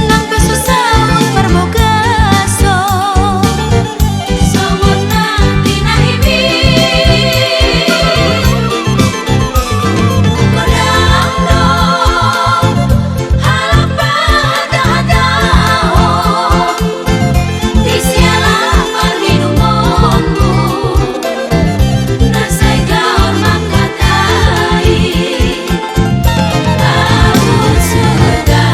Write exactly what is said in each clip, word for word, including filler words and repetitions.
Nang pe so saut parbagason, songon na pinahimi. Godang do halak panghatahon di siala parminumonmu, na sai gaor mangkatai aut surga.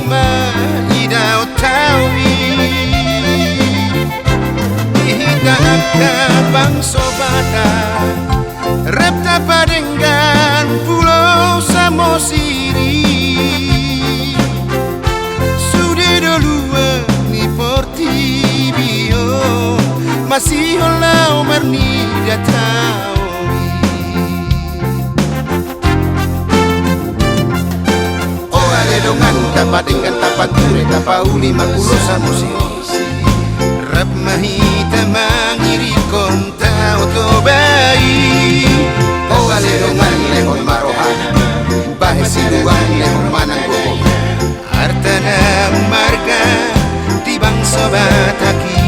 ma idaon hau i. Di hita angka bangso Batak, rap tapadenggan Pulo Samosir i. Sude do lua ni portibi on, masihol laho marnida hau i. O ale dongan, tapadenggan, tapature, tapauli ma Pulo Samosir i. Rap ma hita mangiringhon Tao Toba i. O ale dongan, lehon ma rohana, bahen siluan, lehon ma nang gogo, arta na marga di bangso Batak i.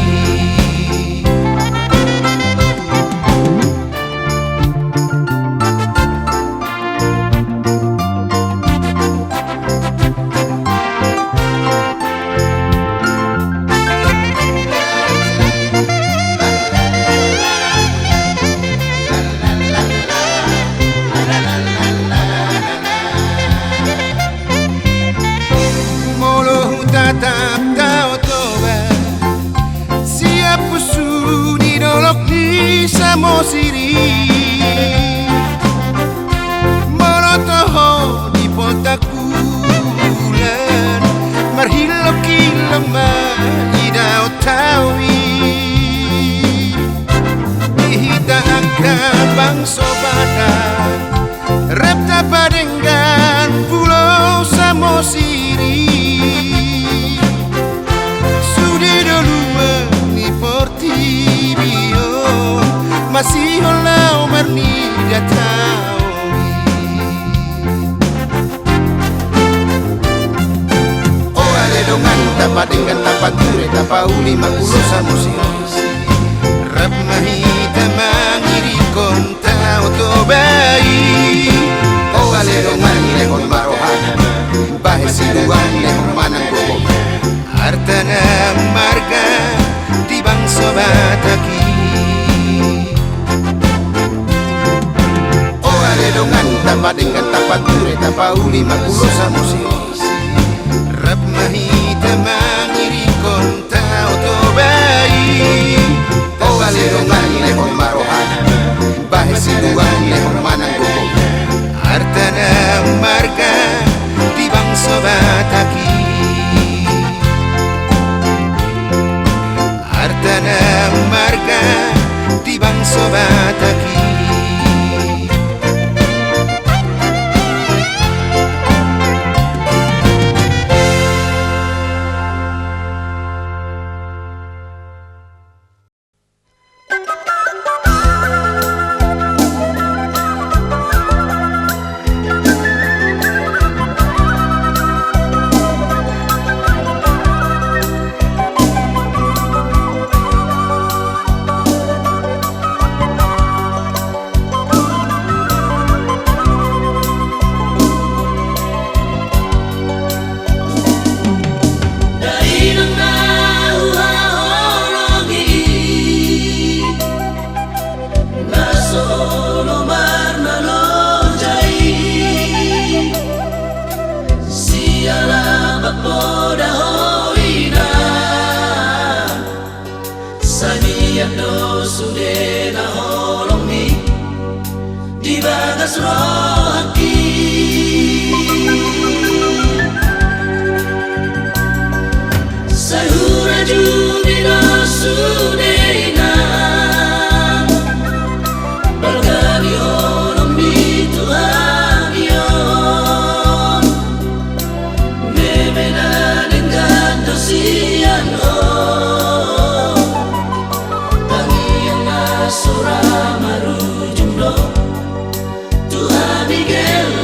Molo hutatap Tao Toba, sian pusu ni dolok ni Samosir i. Molo toho di Poltak Bulan, marhilongkilong ma idaon hau i. Di hita angka bangso Batak, rap tapadenggan Pulo Samosir i. Sude do lua ni portibi on, masihol laho marnida hau i. O ale dongan, tapadenggan, tapature, tapauli ma Pulo Samosir i. Rap ma hita mangiringhon Tao Toba i. O ale dongan, lehon ma rohana, bahen siluan, lehon ma nang gogo, arta na marga di bangso Batak i. O ale dongan, tapadenggan, tapature, tapauli ma Pulo Samosir i. Rap ma hita mangiringhon Tao Toba i. O ale dongan, lehon ma rohana, bahen siluan, lehon ma nang gogo, arta na marga di bangso Batak i. Arta na marga di bangso Batak i. Dainang na huhaholongi i, na so olo marnalojai, siala bangpoda ho inang. Sadia do sude na holongmi di bagas rohangki. Sai hurajumi do sude inang, balga di holongmi tu hami on. Meme na denggan do sian ho, tangiang na so ra marujung do tu hami gellengmu.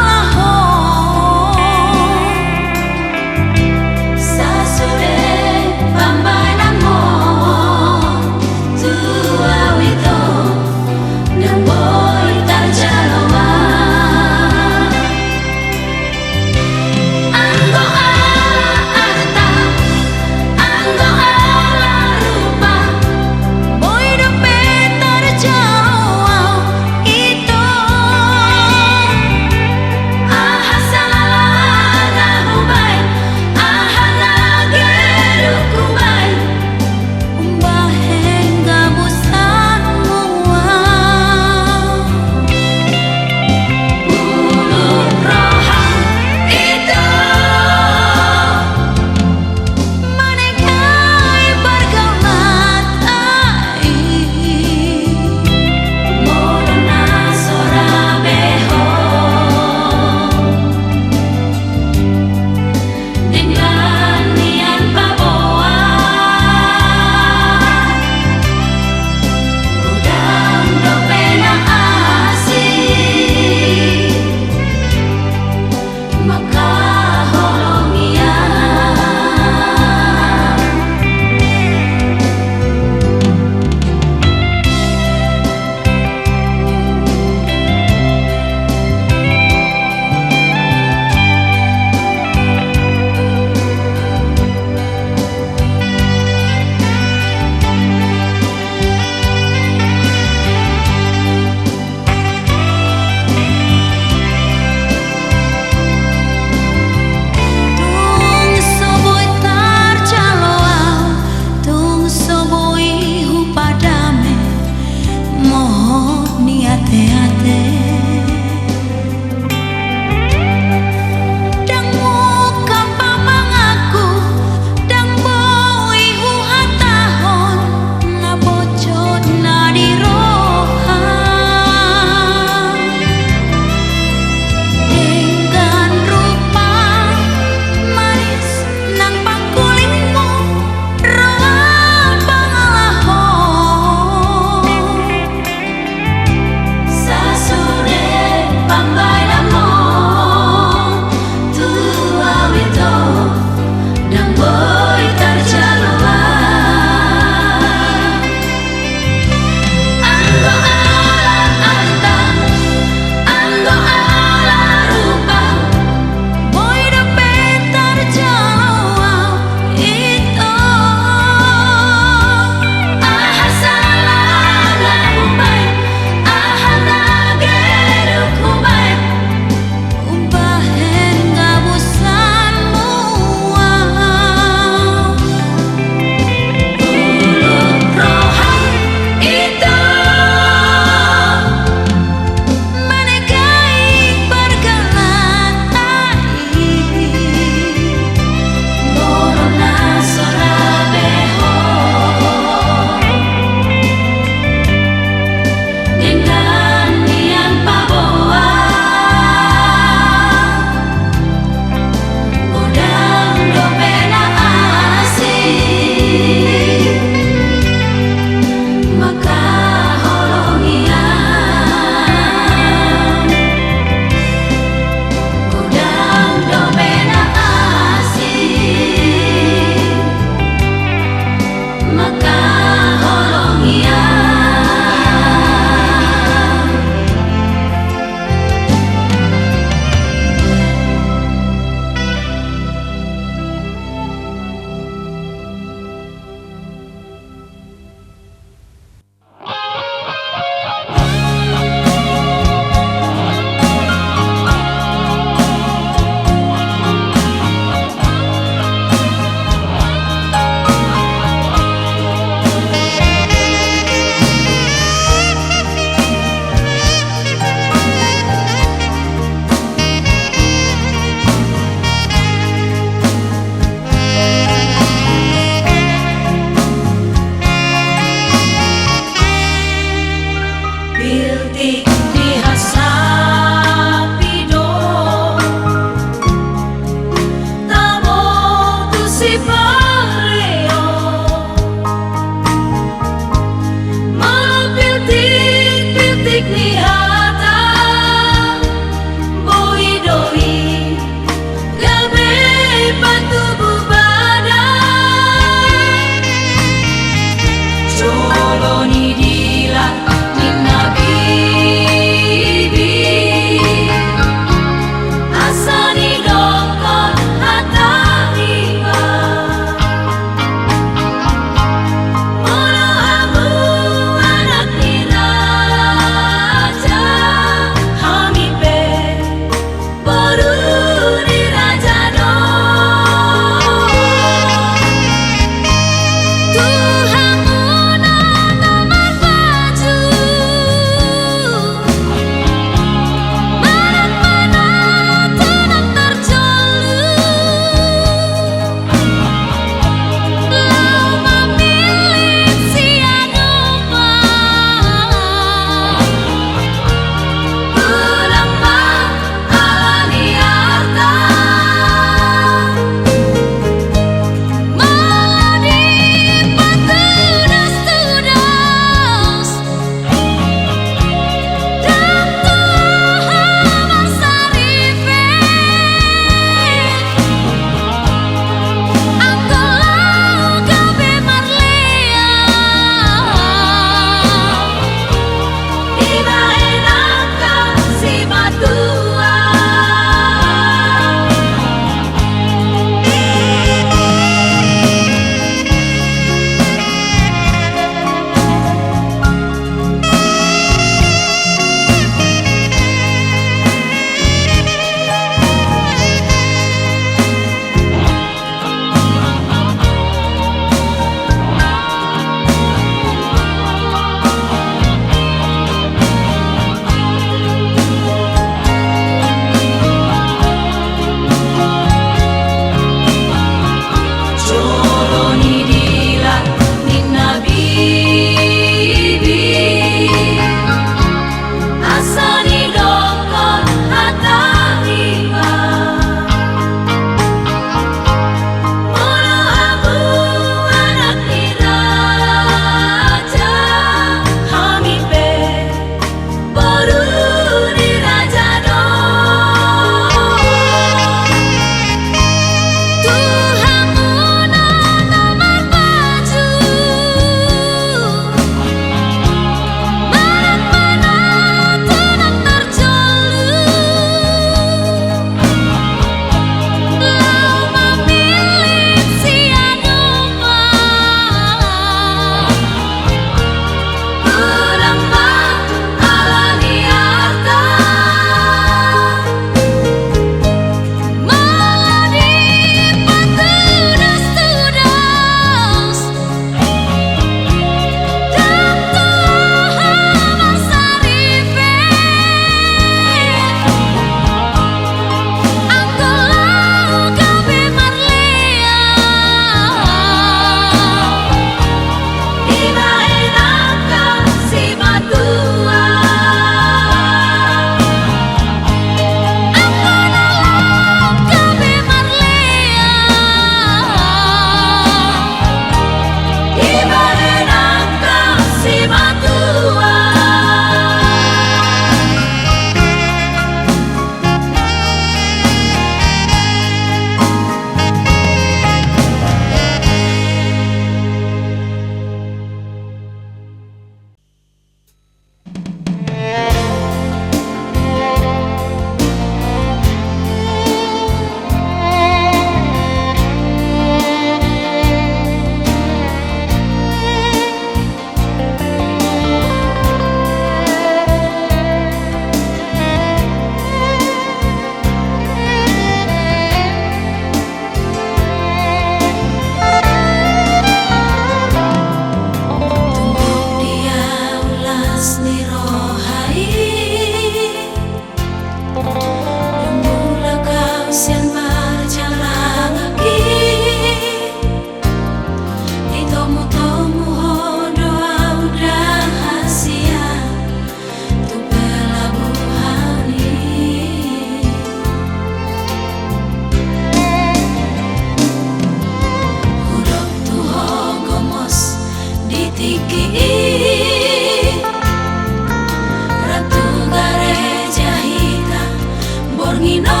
Ino,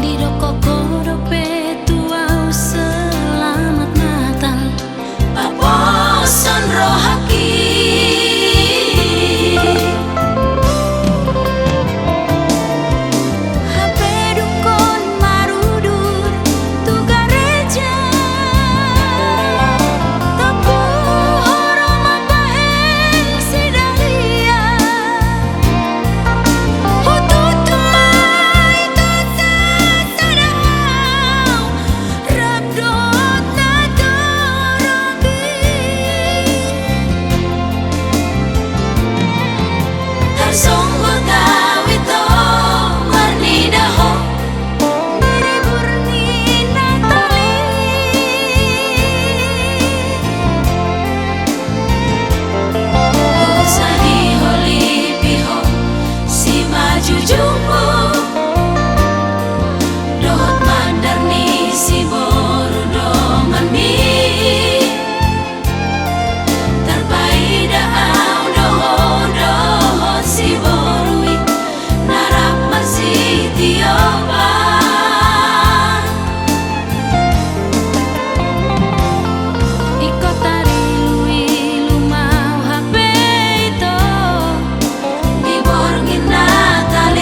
didokkon ho dope tu ahu selamat Natal, paposhon rohangki. Hape dungkon marudur tu gareja, tompu ho ro mambahen si Dahlia. Hututu ma ito sasada ahu rap dohot na torop i. Tarsonggot ahu ito marnida ho di ribur ni Natal i. Husa diholipi ho simanjujungmu dohot mandar ni siboru donganmi. Tarpaida ahu do ho dohot siboru i na rap marsitiopan. Ingkon tariluilu ma ahu hape ito di borngin Natal i.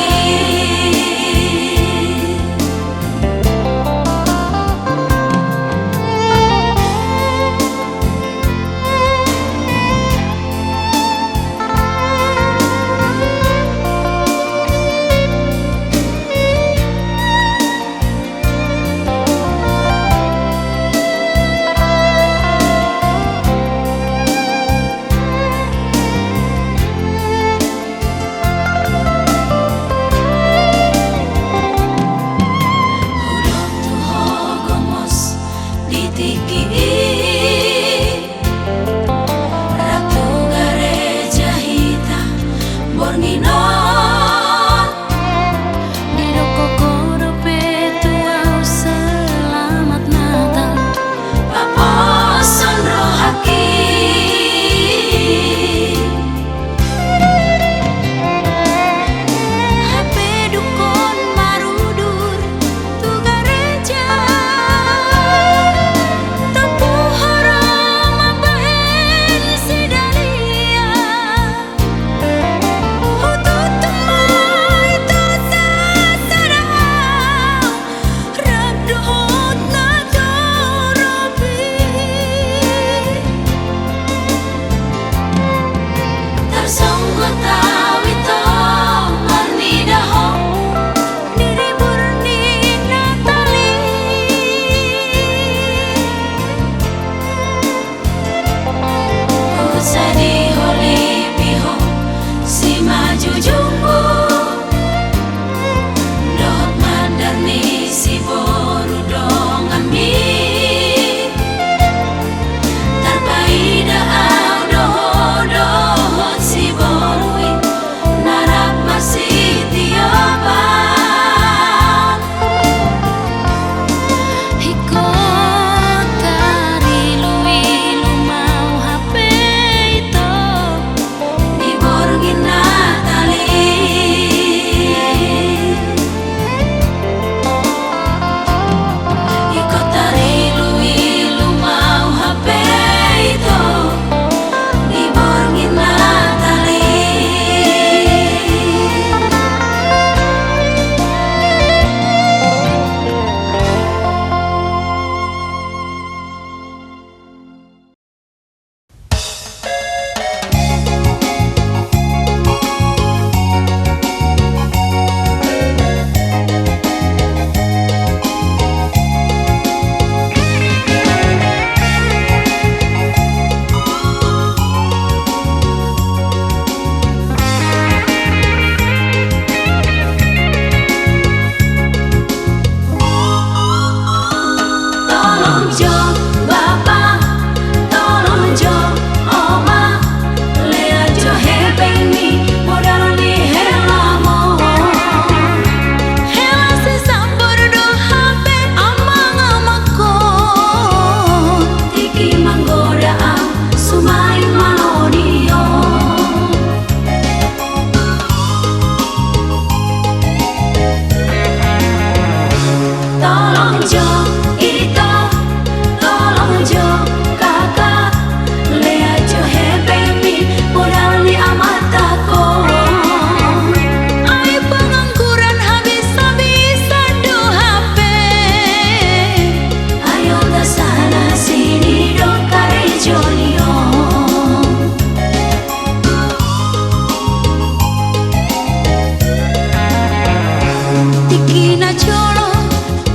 Tingki na jolo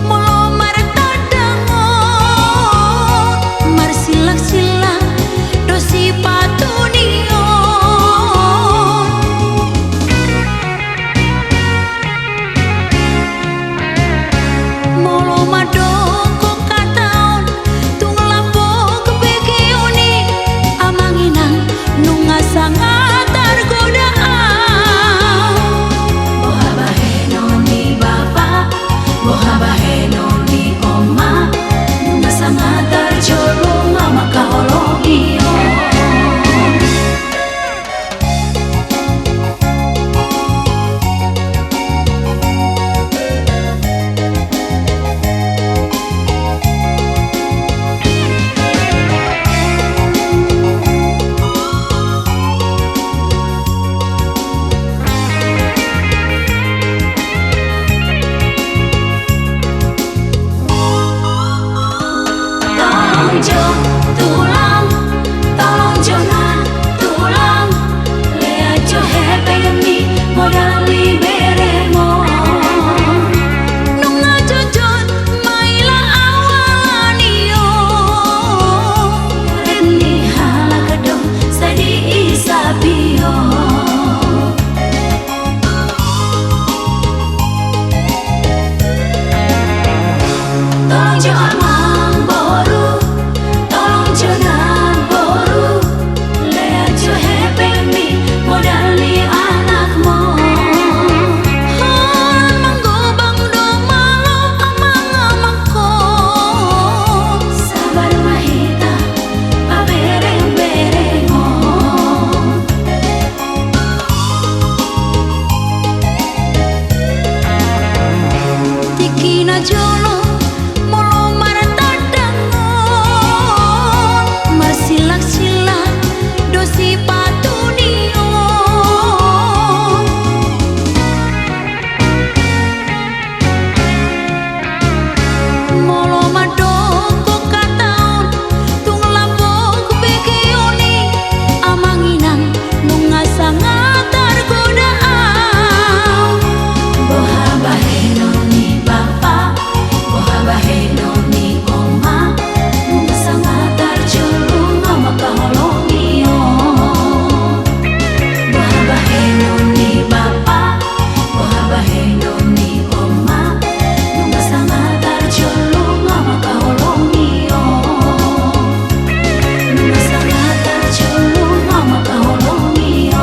molo martandang on, marsillaksilla do sipatu ni on. Molo mandok hata on, tung lambok begeon i, amang inang, nunga sanga targoda au. Boha bahenon ni bapa, boha bahenon ni oma, nunga sanga tarjolung au mangkaholongi on. Tolong jo tulang, tolong jo na tulang, lea jo hepengmi modal ni berengmu. Nunga jotjot maila au ala ni on, rap ni halak do sai diisapi on. Tolong jo amangboru, tolong jo namboru, lea jo hepengmi modal ni anakmu. Holan manggobang do malo amang-amangkon, sabar ma hita pabereng-berengon. Tingki na jolo molo martandang on, marsillaksilla do sipatu ni on. Molo mandok hata on, tung lambok begeon i, amang inang, nunga sanga targoda au. Boha bahenon ni bapa, boha bahenon ni oma, nunga sanga tarjolung au mangkaholongi on. Boha bahenon ni bapa, boha bahenon ni oma, nunga sanga tarjolung au mangkaholongi on. Nunga sanga tarjolung au mangkaholongi on.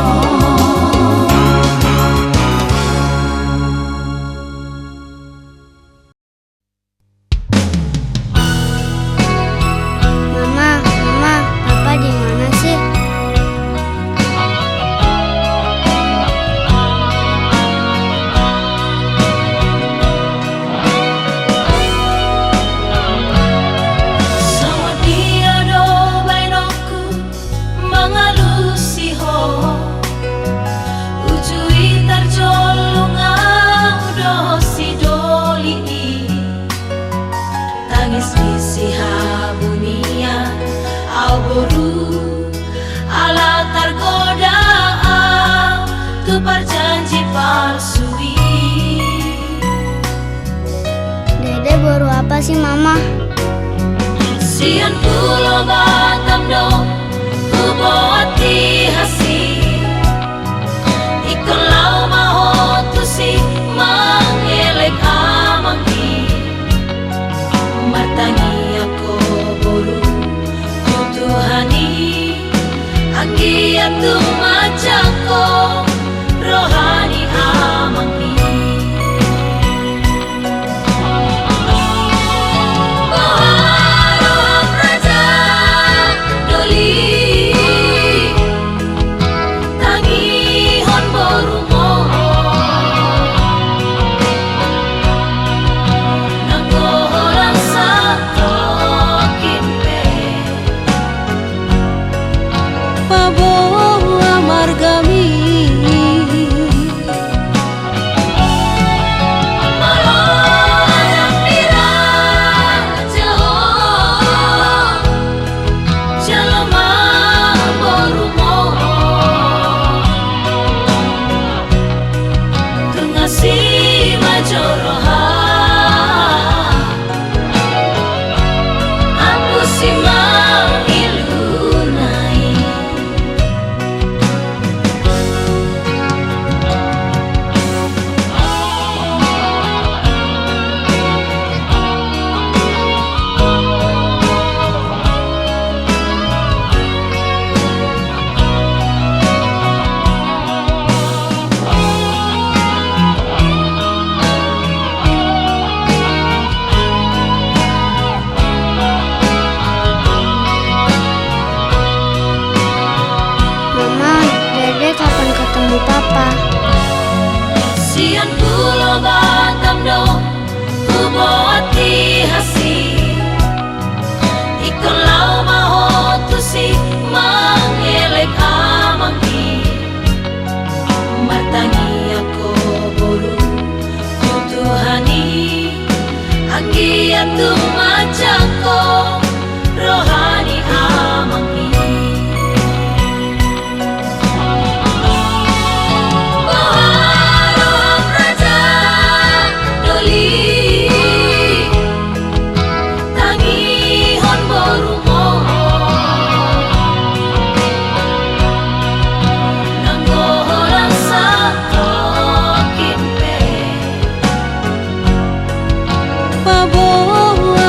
Mama, Mama, Papa di mana sih? Songon dia do baenonku mangalusi ho, uju i tarjolung au dohot si doli i. Tangis ni sihabunian au boru, ala targoda au tu parjanji palsu i. Dede, boru apa sih, Mama? Sian Pulo Batam do huboan hasi. Ingkon laho ma ho tusi mangelek amang i. Martangiang ho boru tu Tuhan i, anggiat tung manjangkon roha ni amang i. Boha roham raja doli, tangihon borumu. Nanggo holan satongkin pe paboa margami. Molo adong di raja on, jalo ma borumu. Tung asi ma jo roha Batam do huboan di hasi. Ingkon laho ma ho tusi mangelek amang i. Martangiang ho boru tu Tuhan i, anggiat tung manjangkon roha ni amang i. Boha roham raja doli, tangihon borum on. Nanggo holan satongkin pe paboa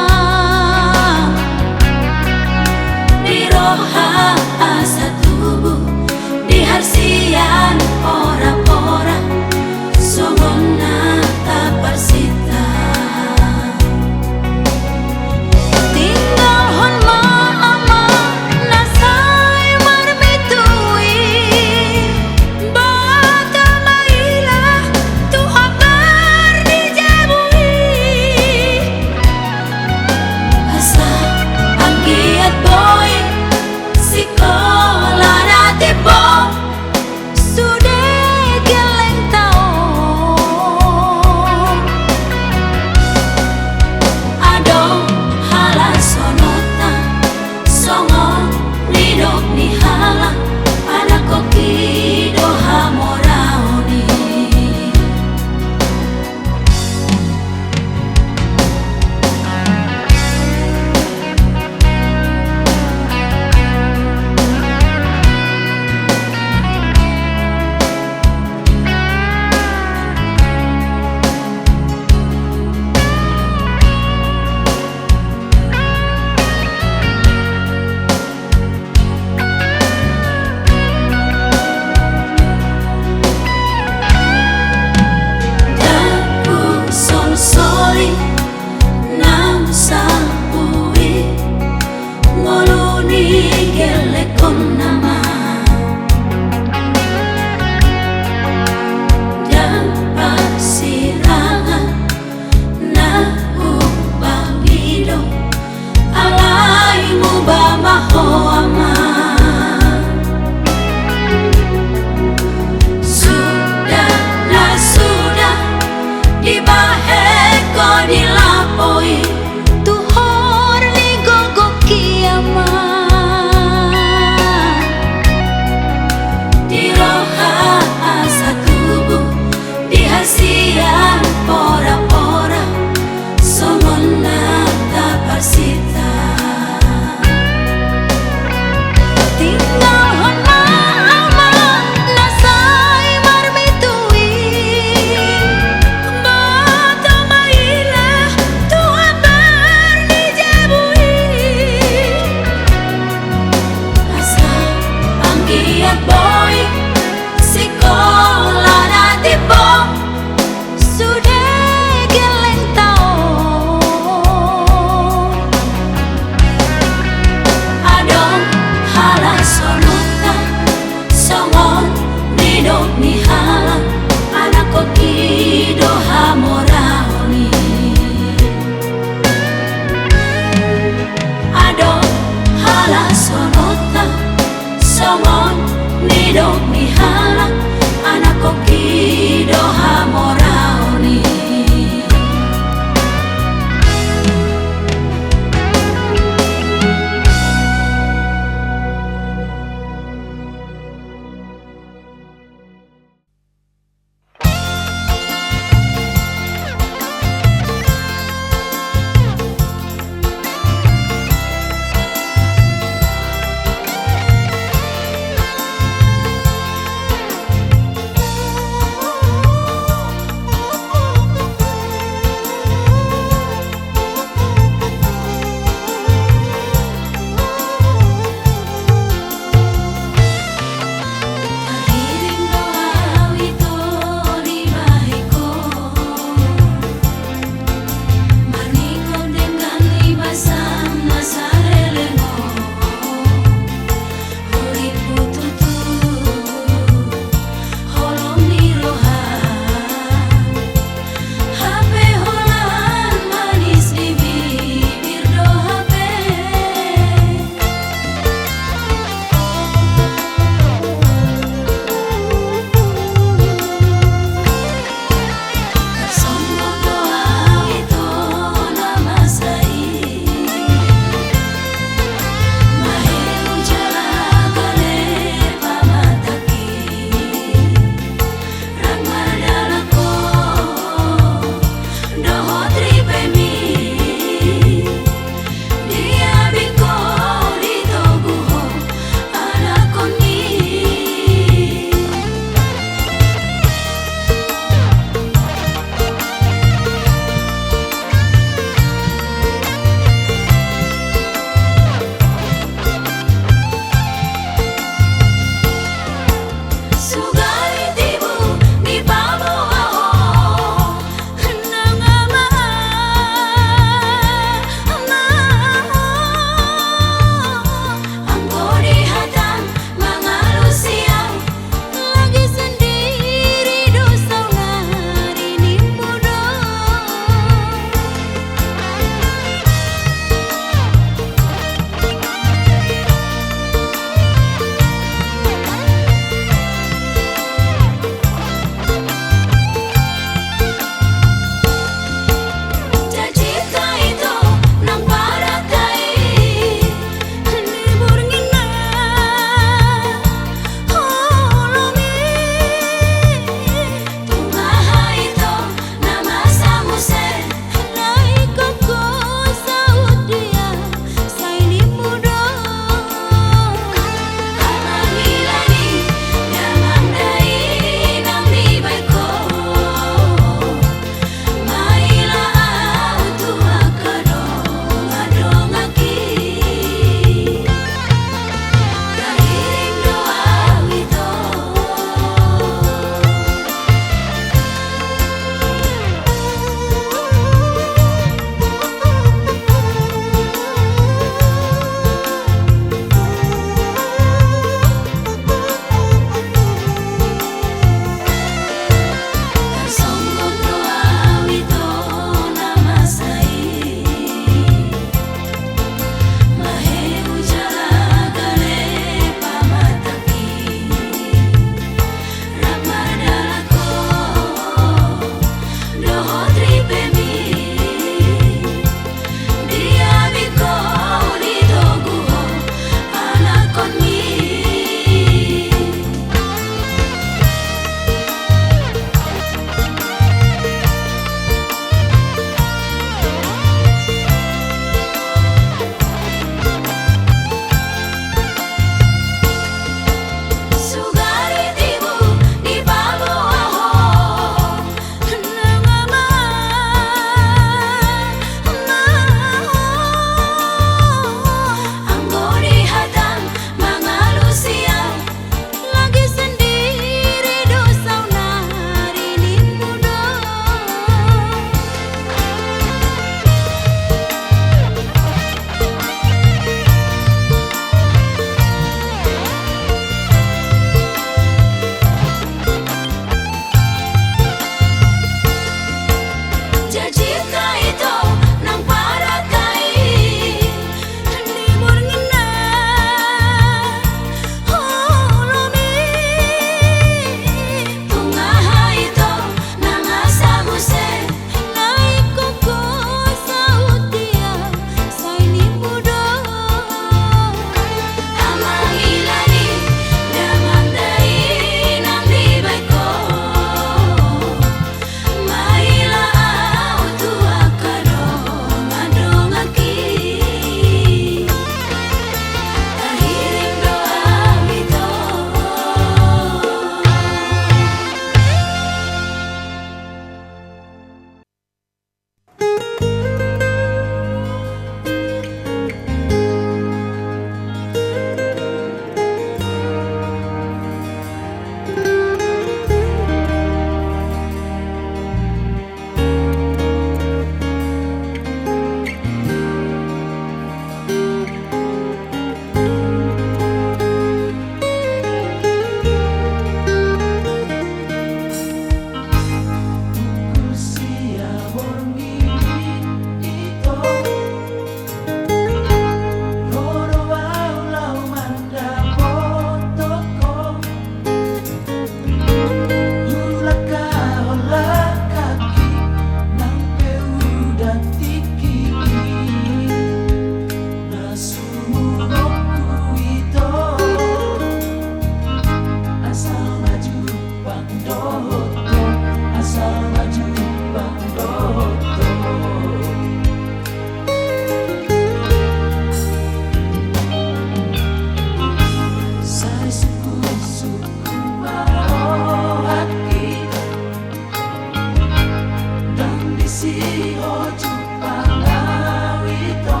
Ho jumpang au ito.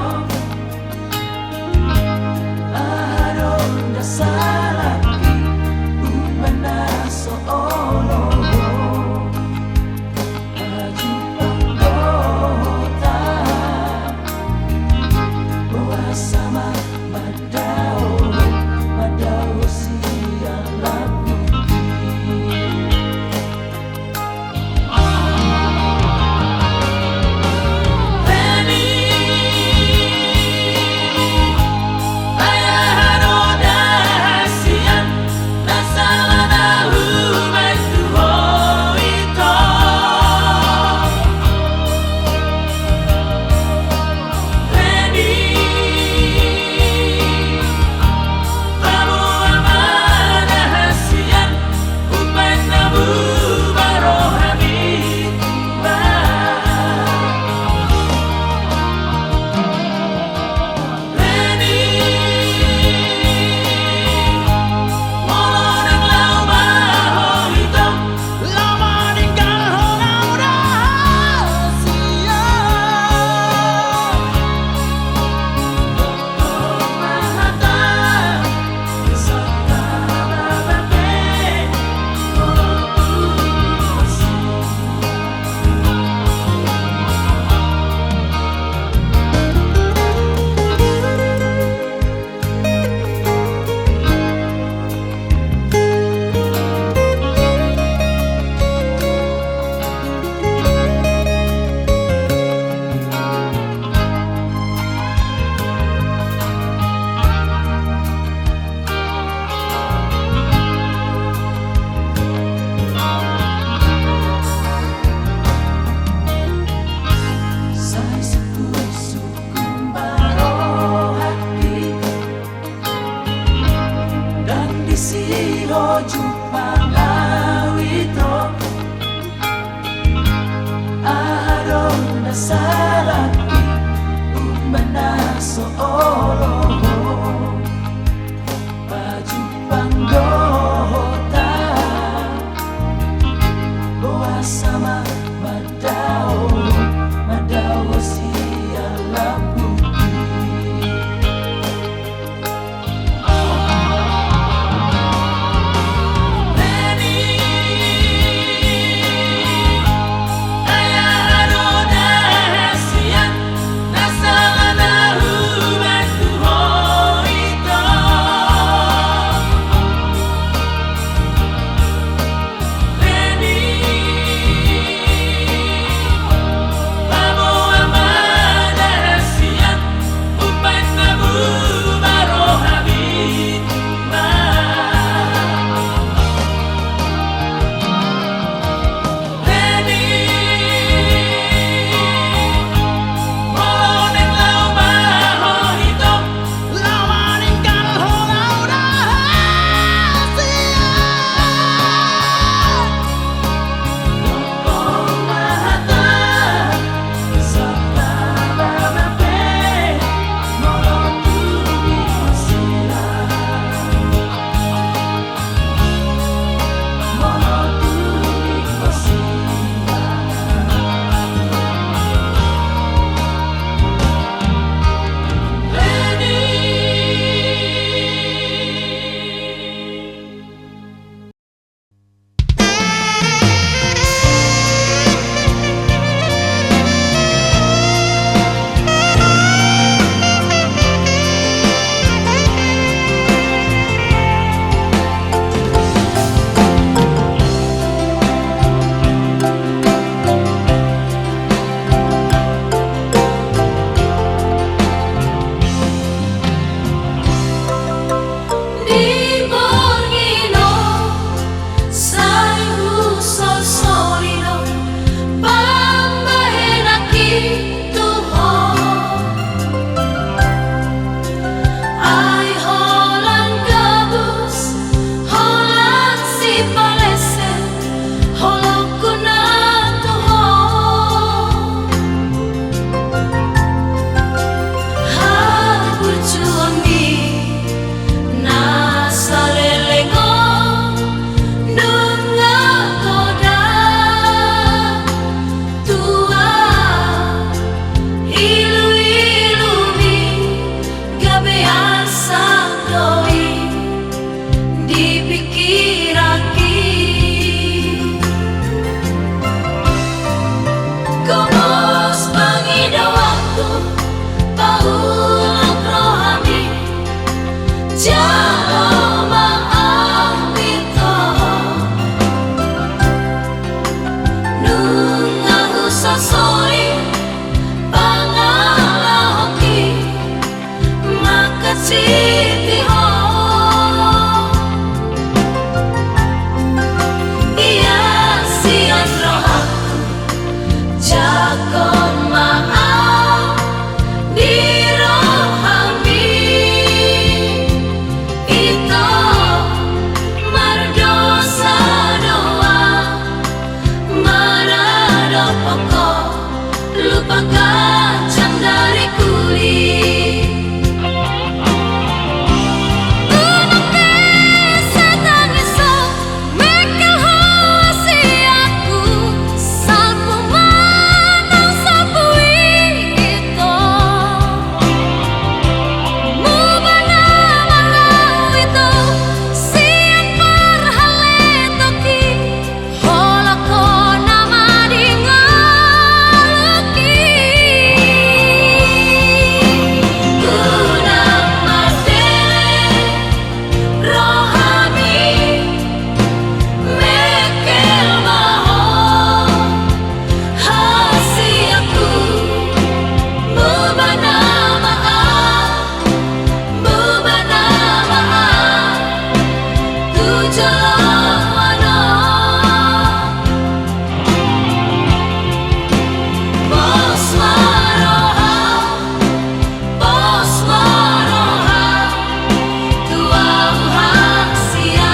Aha do na salangki umbahen na so olo ho. Pajumpang do hita. Boasa ma mandao, mandao sian lambungki. Sai sungkun-sungkun ma rohangki, ndang disi ho jumpang au ito. Aha do na salangki umbahen na so olo ho. Pajumpang do hita. Boasa ma mandao, mandao sian lambungki. Sitihon, ia sian rohangku, jangkon ma au di rohami. Ito, mardosa do au, maradophon Ho, lupa kacang dari kulit. Unang be sai tangiso, mengkel ho sian ahu, salpu ma naung salpu i, Ito. Mubana ma au, Ito, sian parhaletoki, holong Ho nama di ngolungki. Unang mardele rohami, mengkel ma Ho hasianku, mubana ma au, mubana ma au tu joloan on. Pos ma roham, pos ma roham tu au hasian.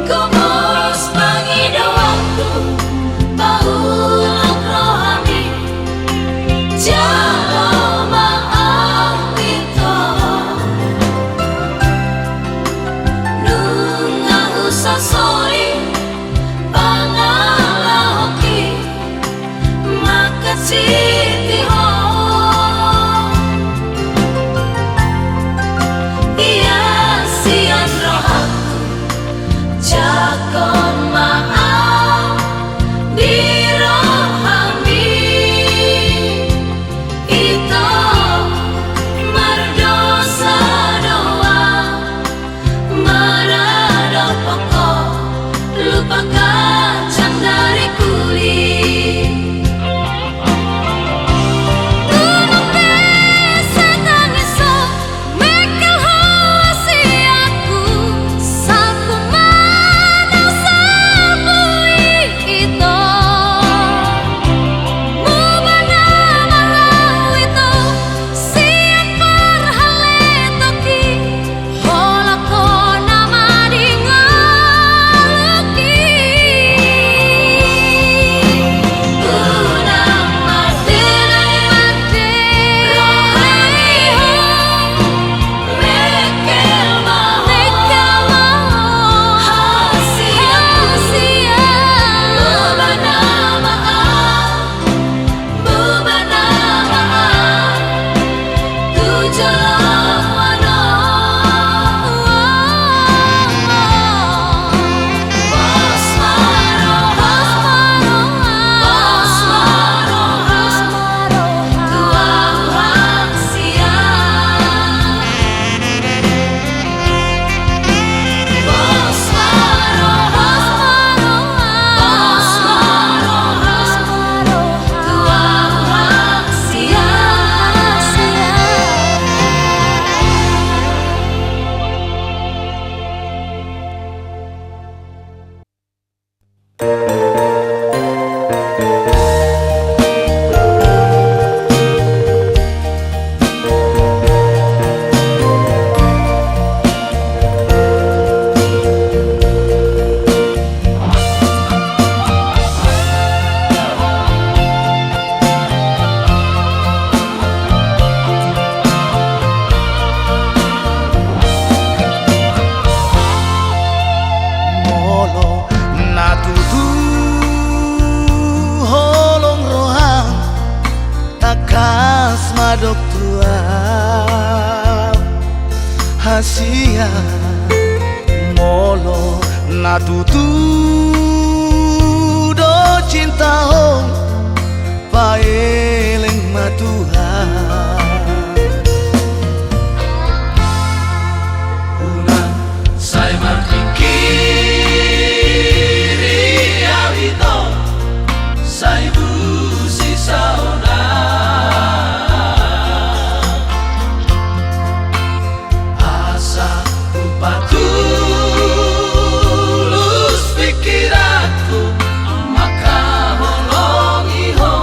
Gomos pangidoanku, paulak rohami, jalo ma au, Ito. Nunga husasoli pangalahoki, mangkasitihon. Ia sian rohangku, jangkon ma au di rohami. Ito, mardosa do au, maradophon Ho, lupa kacang dari kulit. Unang be sai tangiso, mengkel ho sian ahu, salpu ma naung salpu i, Ito. Mubana ma au, Ito, sian parhaletoki, holong Ho nama di ngolungki. Unang mardele, mardele rohami, mengkel ma Ho, mengkel ma Ho hasianku, hasianku, mubana ma au, mubana ma au tu joloan on. Pos ma roham, pos ma roham tu au hasian. Molo na tutu holong roham, tangkas ma dok tu au. Sia molo na tutu do cinta on, paeleng ma Tuhan. Unang sai marpingkiri au ito, sai busi saonari. Asa hupatulus pingkiranku mangkaholongi ho.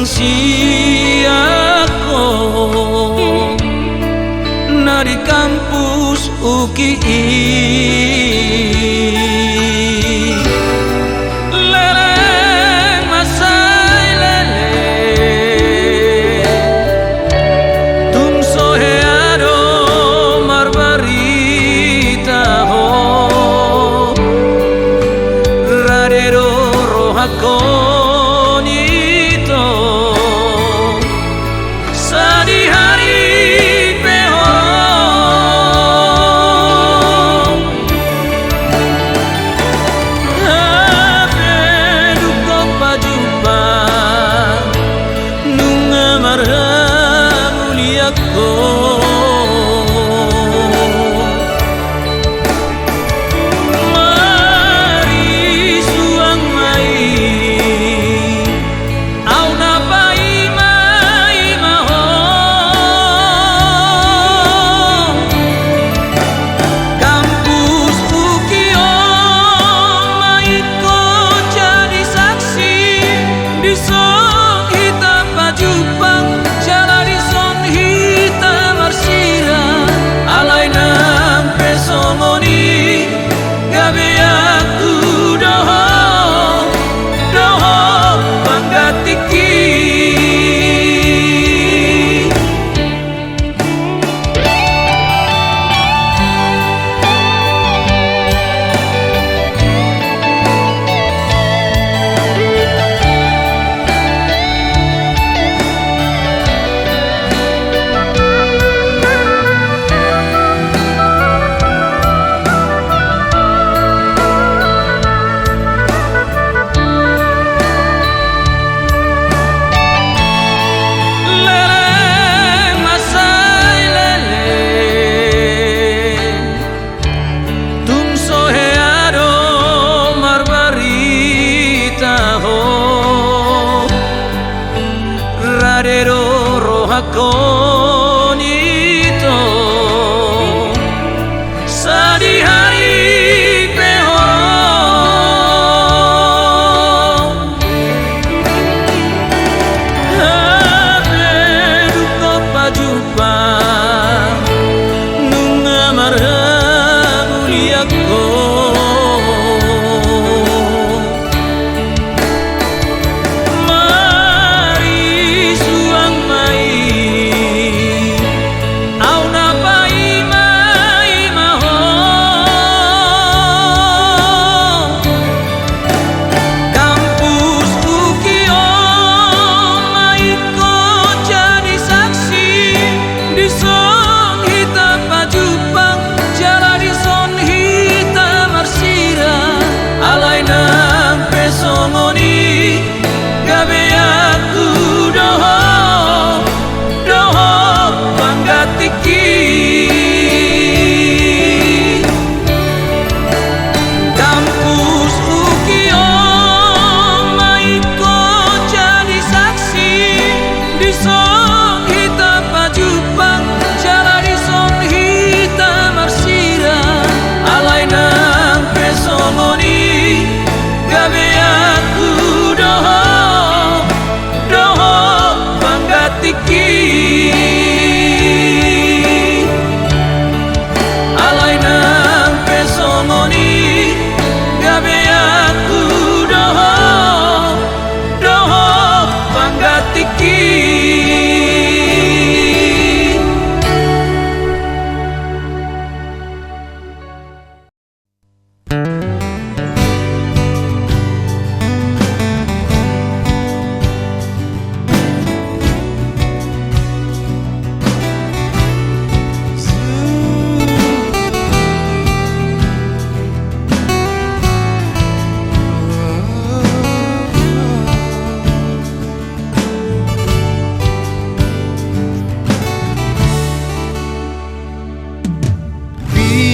sian ho na di kampus Uki i. Leleng ma sai leleng, tung so hea do marbarita ho. Rade do rohangkon ito, sadihari pe holong. Hape dung ho pajumpang, nunga marhamulian ho. Marisuang ma i, au na paimaima ho. Kampus Uki on ma ingkon jadi saksi, dison hita pajumpang, jala dison hita marsirang. Alai nang pe songon i, gabeanku do ho, do ho panggantingki. Leleng ma sai leleng, tung so hea do marbarita ho. Rade do rohangkon ito, sadihari pe holong. Hape dung ho pajumpang, nunga marhamulian ho. Marisuang ma i, au na paimaima ho. Kampus Uki on ma ingkon jadi saksi, dison hita pajumpang, jala dison hita marsirang. Alai nang pe songon i, gabeanku do ho, do ho panggantingki. Kampus Uki on ma ingkon jadi saksi, dison hita pajumpang, jala dison hita marsirang. Alai nang pe songon i, gabeanku do ho, do ho panggantingki. Alai nang pe songon i, gabeanku do ho, do ho panggantingki.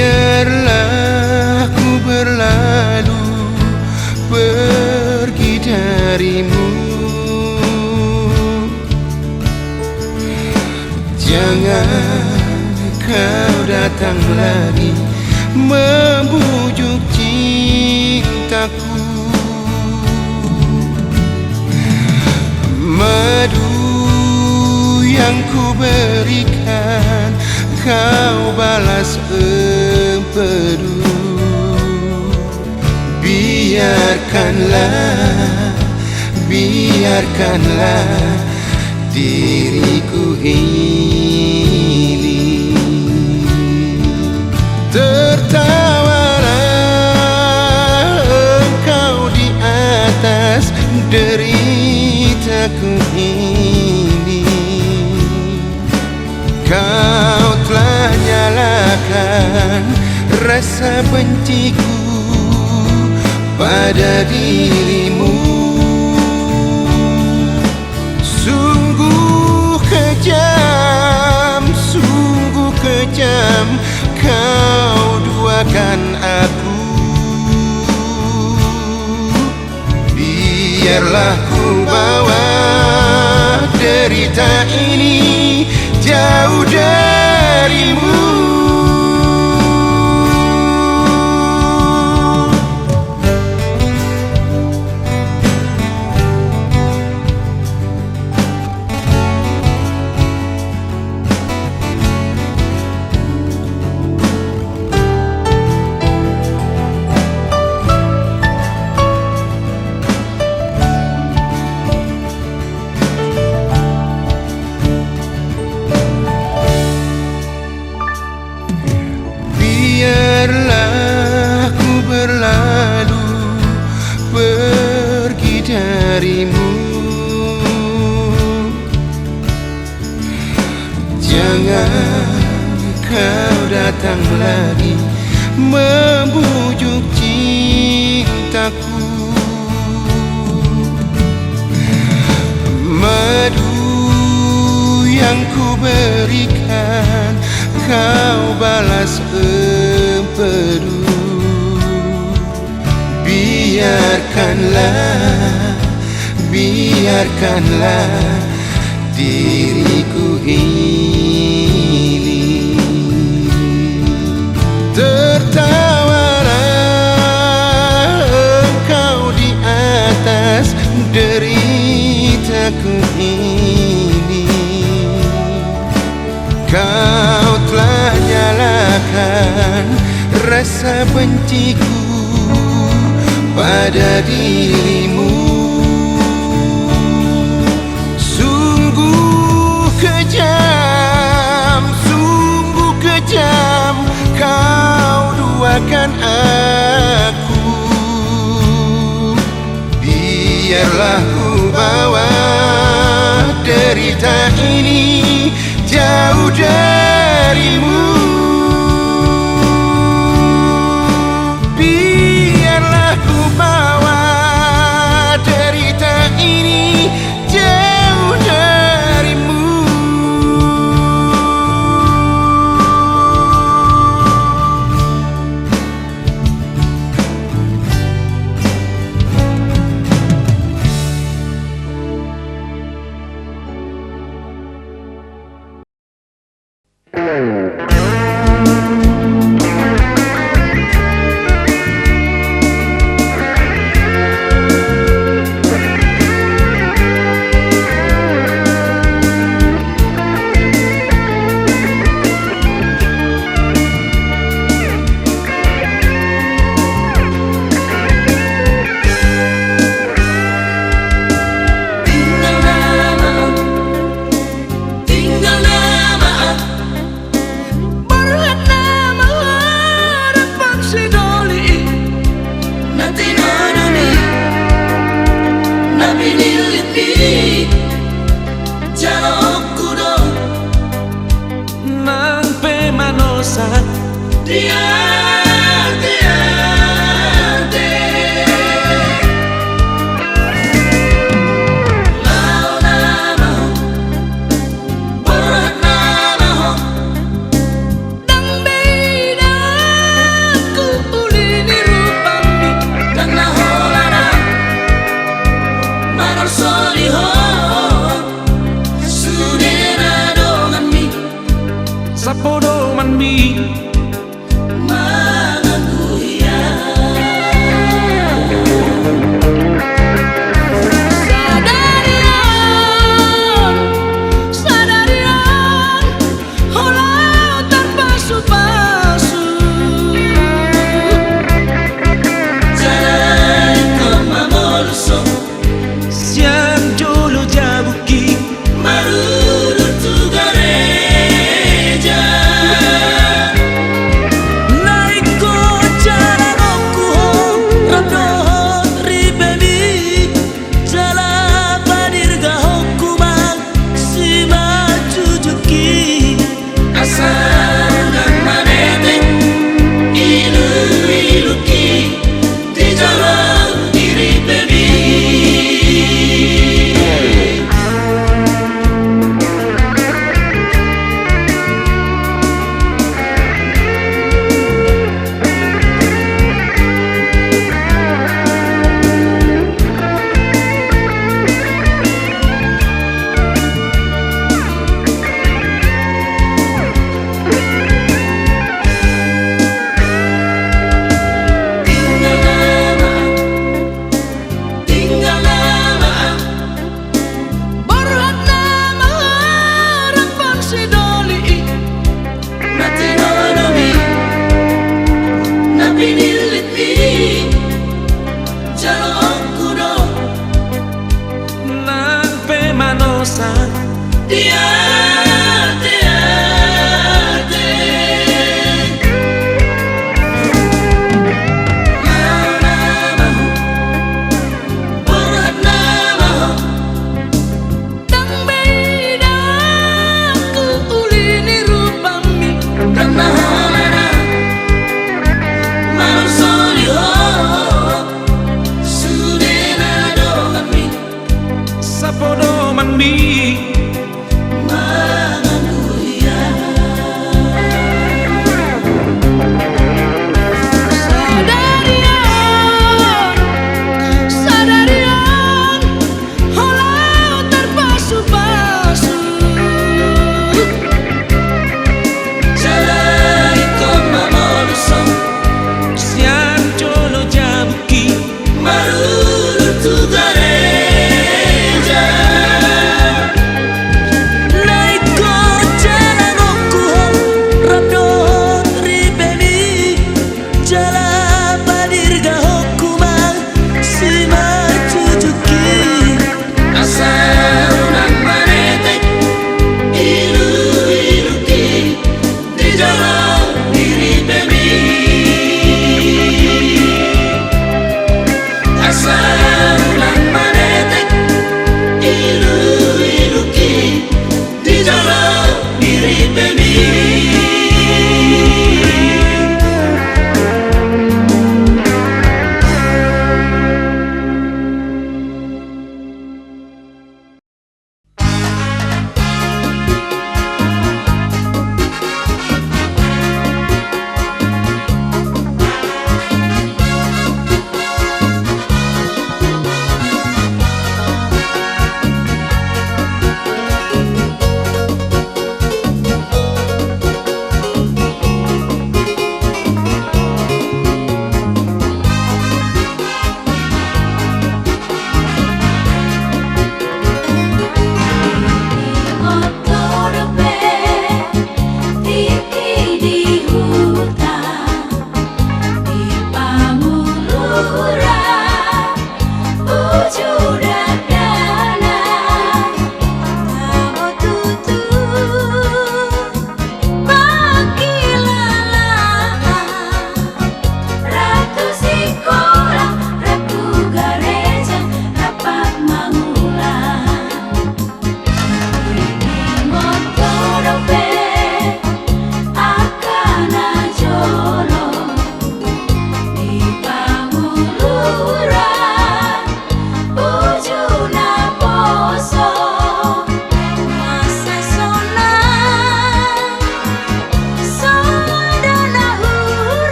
Biarlah ku berlalu pergi darimu. Jangan kau datang lagi membujuk cintaku. Madu yang kuberikan, kau balas empedu. Biarkanlah, biarkanlah diriku ini. Tertawalah engkau di atas deritaku ini. Kau telah nyalakan rasa benciku pada dirimu. Sungguh kejam, sungguh kejam kau duakan aku. Biarlah ku bawa derita ini jauh darimu. Biarlah ku berlalu pergi darimu. Jangan kau datang lagi membujuk cintaku. Madu yang kuberikan, kau balas empedu. Biarkanlah, biarkanlah diriku ini. Tertawalah engkau di atas deritaku ini. Kau telah nyalakan rasa benciku pada dirimu. Sungguh kejam, sungguh kejam kau duakan aku. Biarlah ku bawa derita ini jauh darimu. Biarlah ku bawa derita ini jauh darimu. Tinggal nama, tinggal nama. Borhat nama, harapan sidoli i. Na tinodong i, na pinillit i. Jalo ku do. Nang pe manosa. Dia, dia, dia. Laho nama ho. Borhat nama ho. Ndang be idaonku uli ni rupami. Ndang na holan ahu manolsoli ho. Sude na donganmi. Sapodomanmi. Ma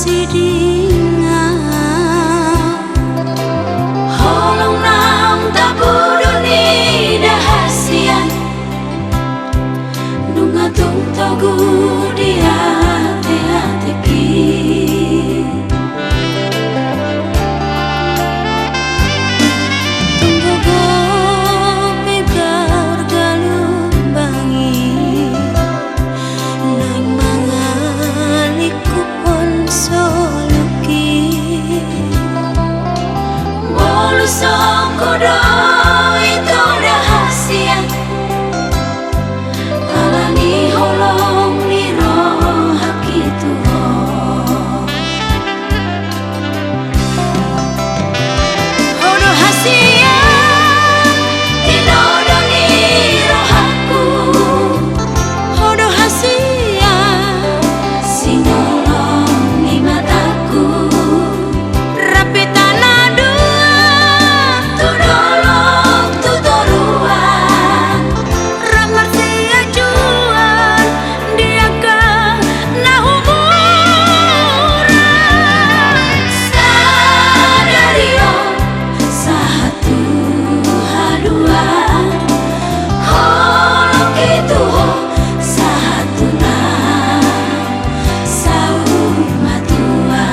Sidinga. Holong naung tapudu ni da hasian, nunga tung togu di ateateki. Tung gogo pe gaor galumbang i, naeng mangalingkuphon soluki. Molo songko do ito da hasian, ala ni holong ni rohangki tu ho. Ho do hasian, tinodo ni rohangku. Ho do hasian, sinolon ni matangku. Rap hita na dua, tu dolok tu toruan. Rap marsiajuan di angka na humuran. Sadari on sahat tu haduan, holongki tu ho sahat tu na saur matua.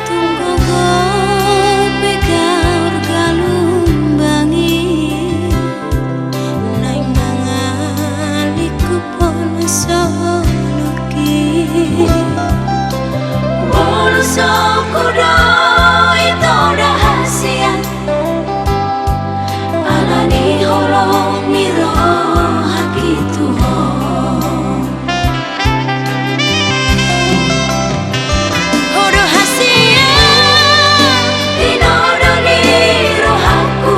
Tung gogo pe gaor galumbang i, naeng mangalingkuphon soluki. Molo songko do ito da hasian, ala ni holong ni rohangki tu ho. Ho do hasian, tinodo ni rohangku.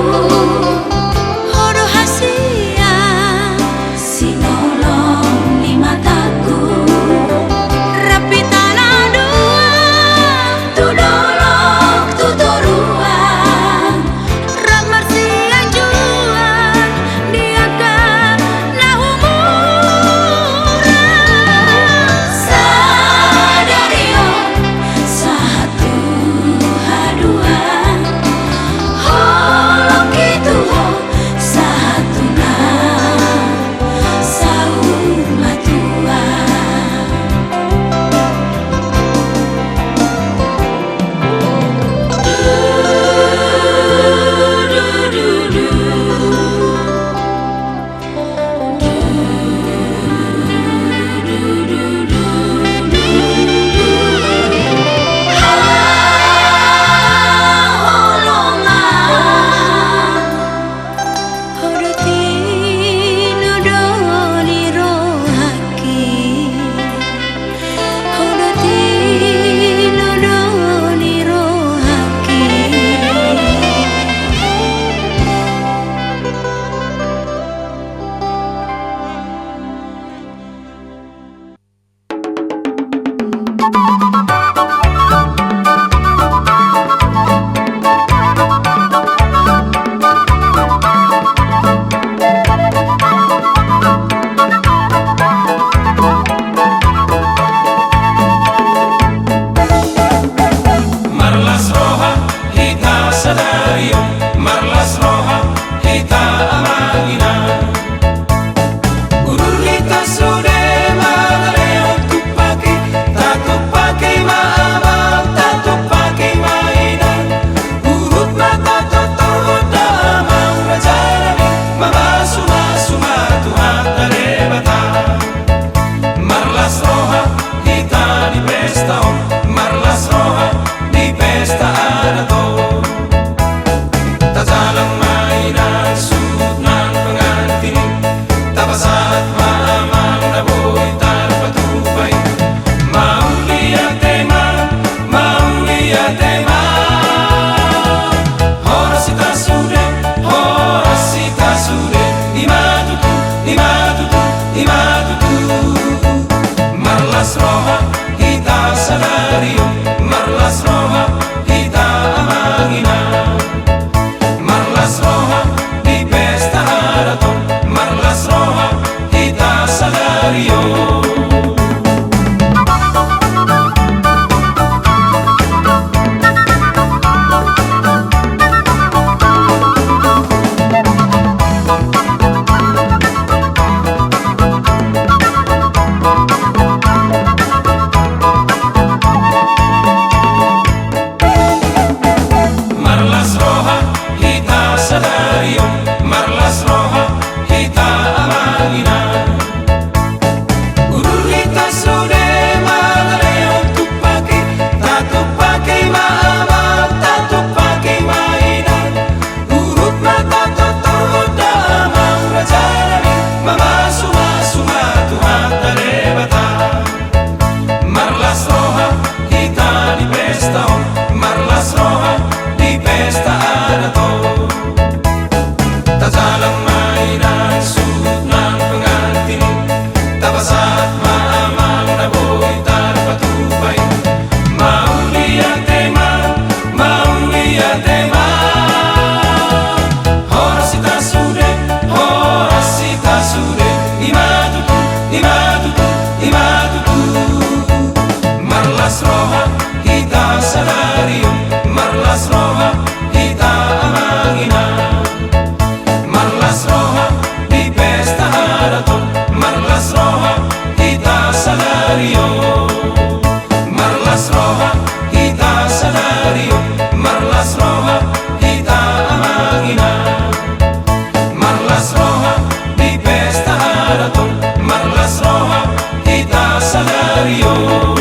Ho do hasian, sinolon ni matangku. Rap hita na dua, tu dolok tu toruan. Rap marsiajuan di angka na humuran. Sadari on sahat tu haduan, holongki tu ho sahat tu na saur matua. Ho do tinodo ni rohangki. Ho do tinodo ni rohangki. Marlas roha hita sadari on, marlas roha hita amang inang. Udur hita sude mangalehon tumpaki, tatumpaki ma amang, tatumpaki ma inang. Huhut ma tatortor Honda amang raja nami, mamasumasu ma Tuhanta Debata. Marlas roha hita di pesta on, marlas roha di pesta adat on. Tajalang ma inang suhut nang pengantin i, tapasahat ma amang na boi I ma tutu. Marlas roha hita sadari on, marlas roha hita amang inang. Marlas roha di pesta adat on, marlas roha hita sadari on. Marlas roha hita sadari on, marlas roha hita amang inang. Udur hita sude mangalehon tumpaki, tatumpaki ma amang, tatumpaki ma inang. Huhut ma tatortor Honda amang raja nami, mamasumasu ma Tuhanta Debata. Marlas roha hita di pesta on, marlas roha di pesta adat on. Tajalang ma inang suhut nang pengantin i, tapasahat ma amang na boi tarpatupa i. Mauliate ma, mauliate ma. Horas hita sude, horas hita sude. I ma tutu, i ma tutu, i ma tutu. Marlas roha hita sadari on, marlas roha hita amang inang. Marlas roha di pesta adat on, marlas roha hita sadari on. Marlas roha hita sadari on, marlas roha hita amang inang. Marlas roha di pesta adat on, marlas roha hita sadari on.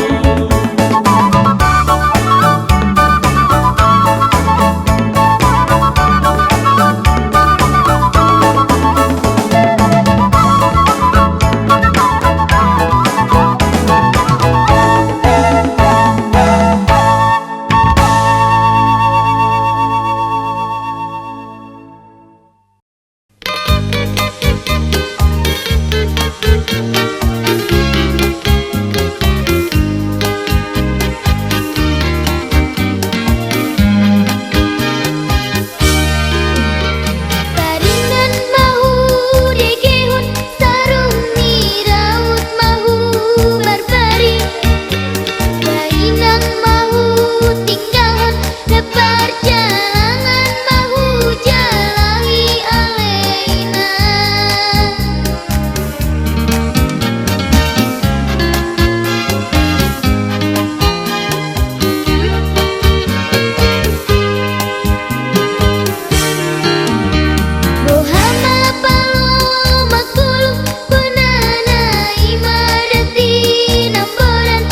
Paringan ma hudegehon, sarung ni raut ma hubarbari, dainang ma hutinggalhon, parjalangan ma hujalahi ale inang. Roha ma palo mangkulu, bonana i ma dati namboran.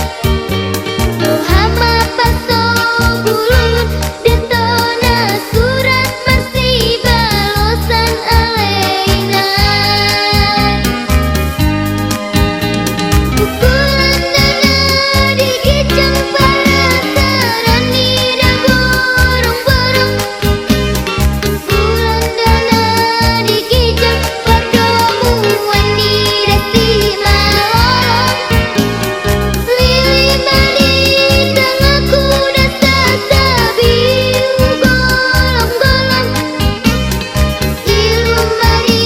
Roha ma pasobulungan, dentona surat marsibalosan ale inang. Bulan dana di ginjang, parasaran ni na borong-borong. Bulan dana di ginjang, pardomuan ni dasi malolong. Lili ma di tanganku, dasa sabiu golom-golom. Ilmu ma di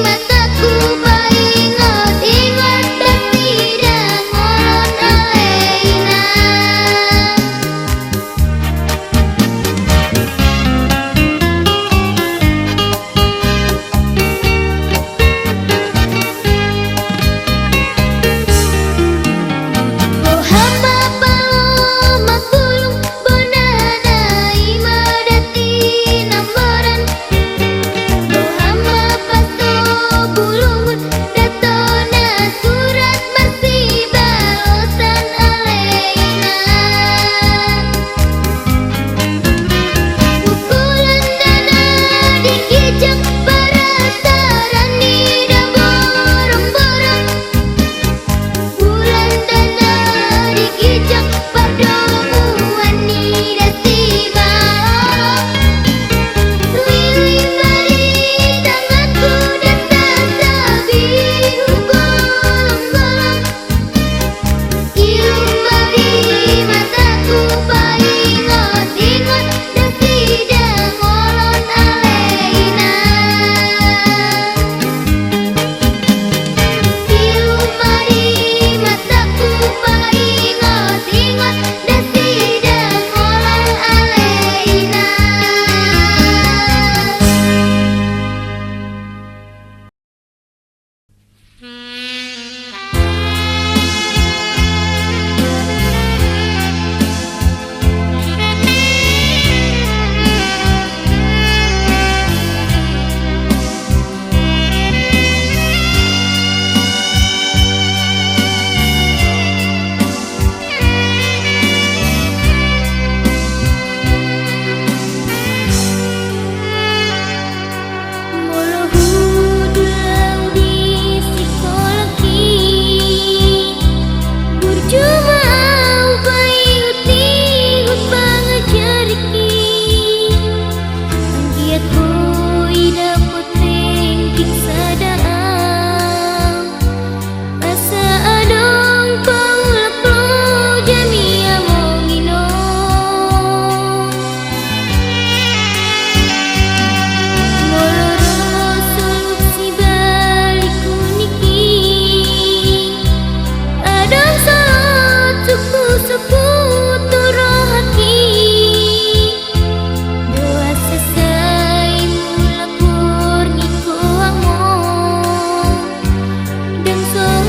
mataku, paingot-ingot nasida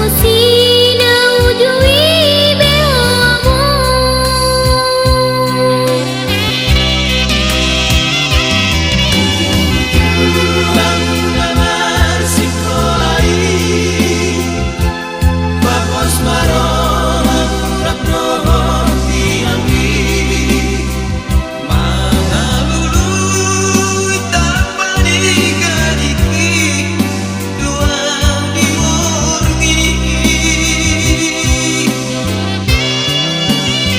Sinauju i be ho hamu. Ujung-ujung hamu na marsikola i, pos ma roha murap dohot inang i. Mangalului tamba ni gadingki, duang di borngin i.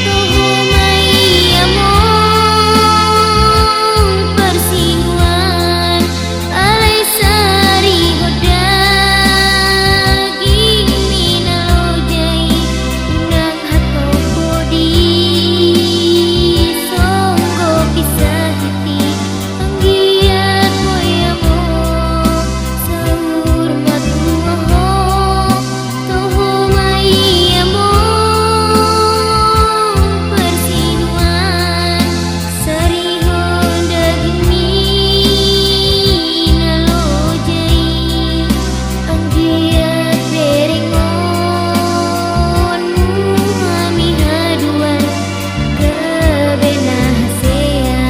Toho ma i amang parsinuan, alai sarihon daging ni na loja i, unang hatop ho di songgopi sahit i. Anggiat boi amang saur matua ho, toho ma i amang parsinuan, sarihon daging ni na loja i. Anggiat berengonmu hami haduan, gabe na hasea.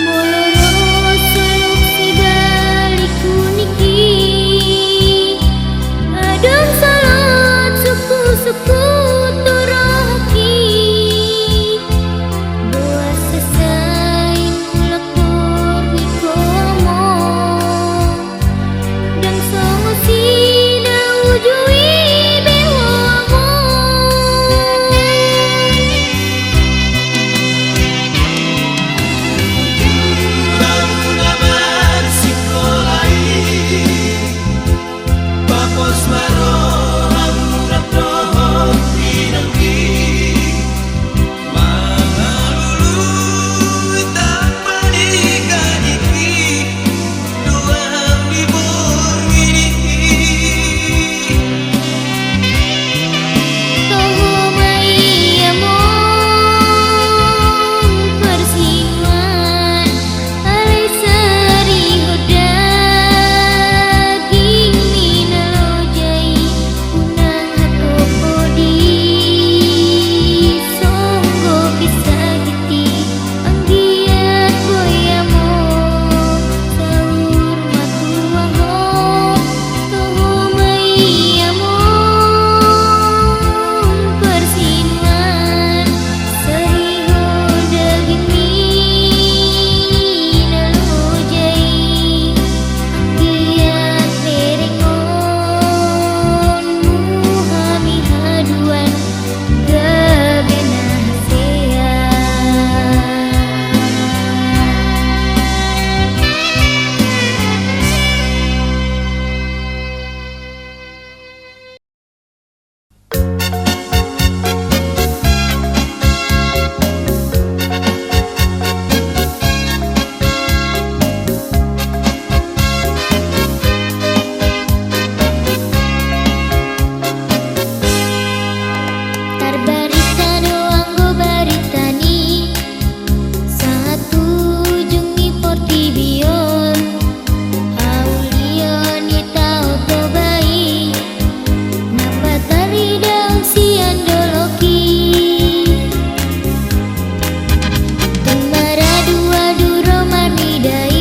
Molo ro soluk sibalikku ningki, adong solot sungkun-sungkun tu rohangki. Boasa sai mulak borngin ho amang, ndang songon sinauju i be ho amang. Ujung hamu na marsikola i, pos ma roha murap dohot inang i. Mangalului tamba ni gadingki, duang di borngin i. Toho ma i amang parsinuan, alai sarihon daging ni na loja i, unang hatop ho di songgopi sahit i. Anggiat boi amang saur matua ho, toho ma i amang parsinuan, sarihon daging ni na loja i. Anggiat berengonmu hami haduan, gabe na hasea. Tarbarita do anggo barita ni sahat tu ujung ni portibi on. Haulion ni Tao Toba i, na patar idaon sian dolok i. Tung maradu-adu ro marnida i,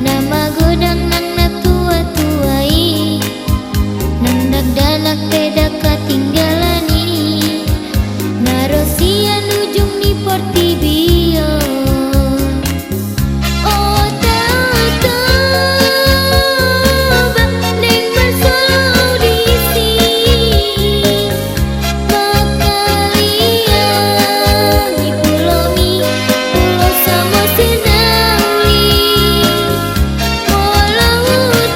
na magodang nang na tua-tua i. Nang dakdanak pe ndang hatinggalan i, na ro sian ujung ni portibi on. O Tao Toba, naeng marsolhot disi, mangkaliangi pulomi, Pulo Samosir na uli. Molo hutatap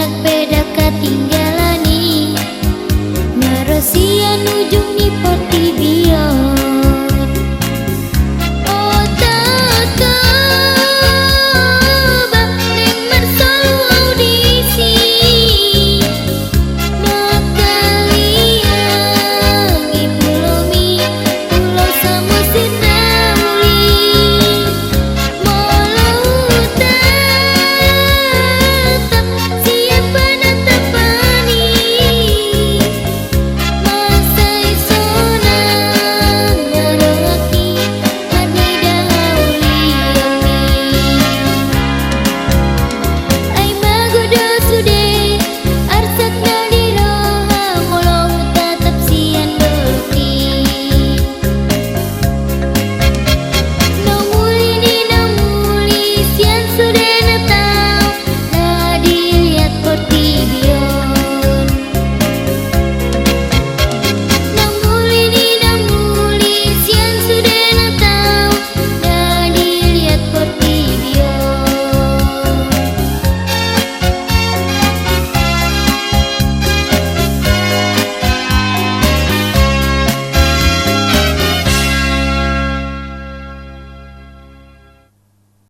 Anak pe